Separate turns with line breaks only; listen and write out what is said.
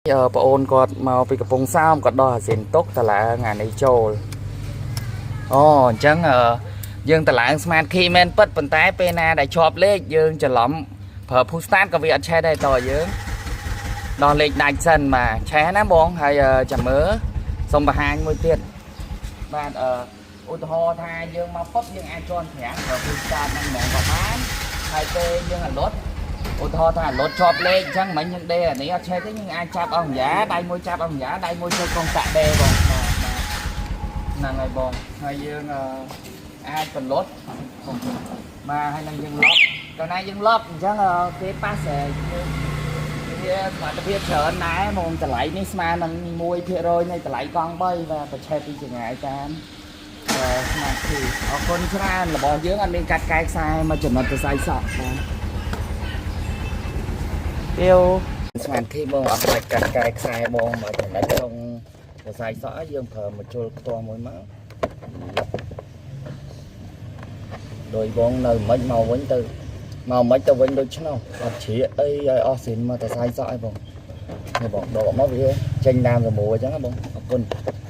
ប្អូនគាត់មកពីកំពង់សោមគាត់ដោះអាស៊ីនទុកតឡើងអានេះចូលអូអញ្ចឹងយើងតឡើង smart key មែនពិតប៉ុន្តែពេលណាដែលជាប់លេខយើងច្រឡំប្រើ push start ក៏វាអត់ឆេះដែរតើយើងដោះលេខដាច់សិនបាទឆេះណាបងហើយចាំមើលសូមបង្ហាញមួយទៀតបាទអឺឧទាហរណ៍ថាយើងមកពុបយើងអាចជន់ហ្វ្រាំងប្រើ push start ហ្នឹងហ្មងក៏បានហើយពេលយើងអាលត់ឧទាហរណ៍ថាអាលត់ជាប់លេខអញ្ចឹងមិញយើងដេអានេះអត់ឆេះទេយើងអាចចាប់អង្គយ៉ាដៃមួយចាប់អង្គយ៉ាដៃមួយចុចកុងតាក់ដេបងបាទបាទហ្នឹងហើយបងហើយយើងអាចបន្លត់បាទហើយនឹងយើងលុបកាលណាយើងលុបអញ្ចឹងគេប៉ះស្រែកយើងវាសមត្ថភាពច្រើនដែរមកតម្លៃនេះស្មើនឹង1%នៃតម្លៃកង់3បាទប្រឆេះពីចង្ងាយតាម smart key អរគុណច្រើនរបស់យើងអត់មានកាត់កែខ្សែមកចំណុចសរសៃសក់បាទទៀវ smart key បងអត់បាច់កាត់កែខ្សែបងមកចំណុចក្នុងសរសៃសក់យើងប្រើមួយជុលផ្ទាល់មួយមកដោយបងនៅមិនមកវិញទៅមកមិនទៅវិញដូចឆ្នោះអត់ជ្រៀកអីឲ្យអស់ស៊ីនមកសរសៃសក់អីបងនេះបងដកមកវាចេញតាមសមួរអញ្ចឹងបងអរគុណ។